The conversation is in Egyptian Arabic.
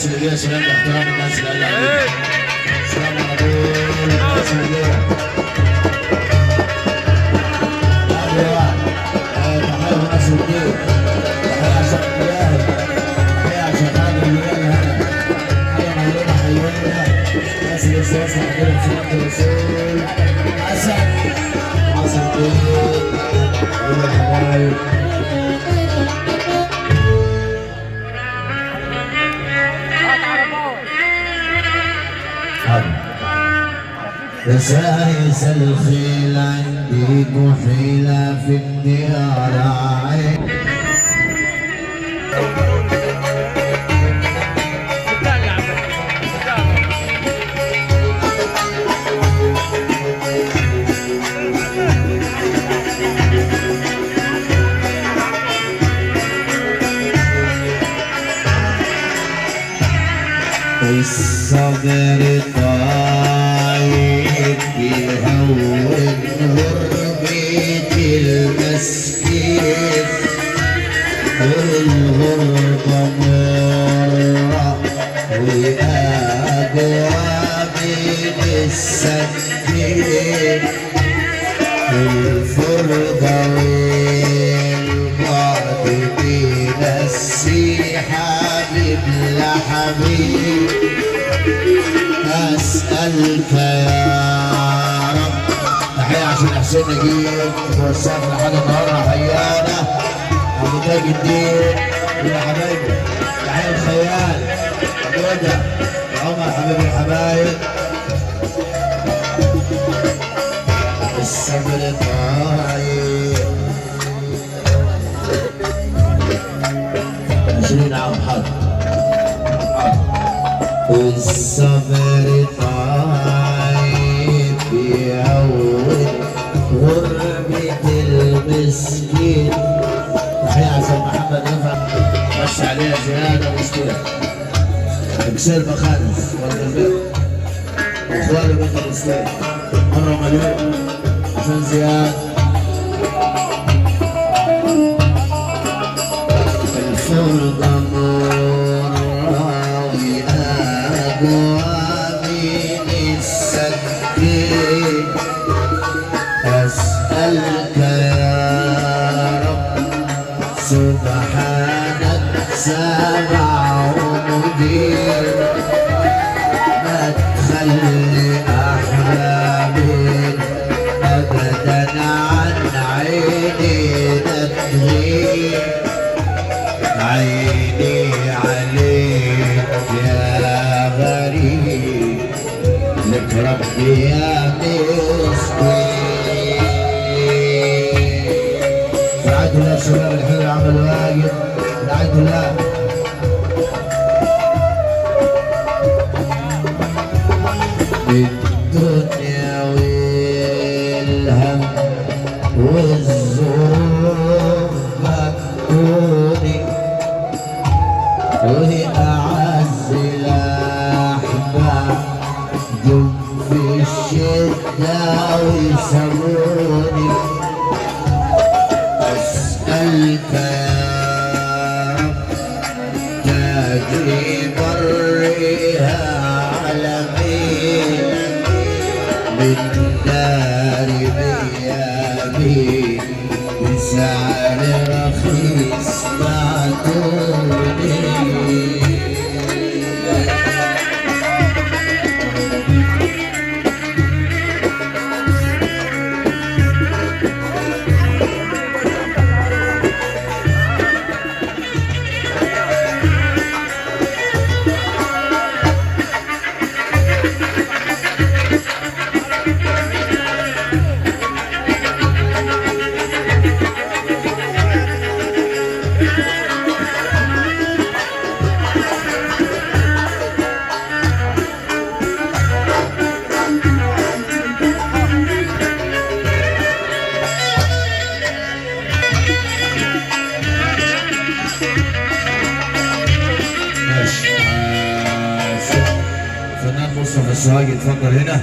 الناس اللي جاية، سلام باحترام الناس اللي قال علينا. سلام على كل الناس اللي جاية. تحية لناس الدين، تحية عشان مجاهد، تحية عشان حاجة اللي جاية هنا، تحية مولانا حيواننا، الناس اللي لسه واصله عندنا بصلاة الرسول. حسن حسن الدين يا حبايب. سايس الخيل عندي كحيلة في الديار عين. الصبر طايق بيهون غربة المسكين، الغربة مرة وأقوى من السكين، الفرقة والبعد بينسي حبيب لحبيب. أسألك يا رب. تحية عشان حسين نجيب والسقف لحد النهارده حيانا أبو تاج الدين يا حبايبي. تحية الخيال أبو هدى عمر حبيب الحبايب. الصبر طايق 20 عام حاضر. الصبر طايب بيهون غربة المسكين. تحية عشان محمد رفعت بس عليها زيادة مشكلة. اكسر مخانس والغربية واخواني بنت الاسلام مرة مليون عشان زياد. الفرقة مرة وأقوى من السكين. أسألك يا رب سبحانك سبع مدير، ما تخلي أحبابي أبدا عن عينينا تغيب. عيني عليك يا غريب، لك ربي يا مسكين. رعاية الله الشباب الحلو عمل واجب. رعاية الله. الدنيا والهم والظروف مكتوني، وأعز الأحباب جم في الشدة ويسموني. أسألك يا رب تجري بريها على مين، من دار بيابي بسعر رخيص بعتوني. ماشي. فنان مصطفى السواجي اتفضل هنا.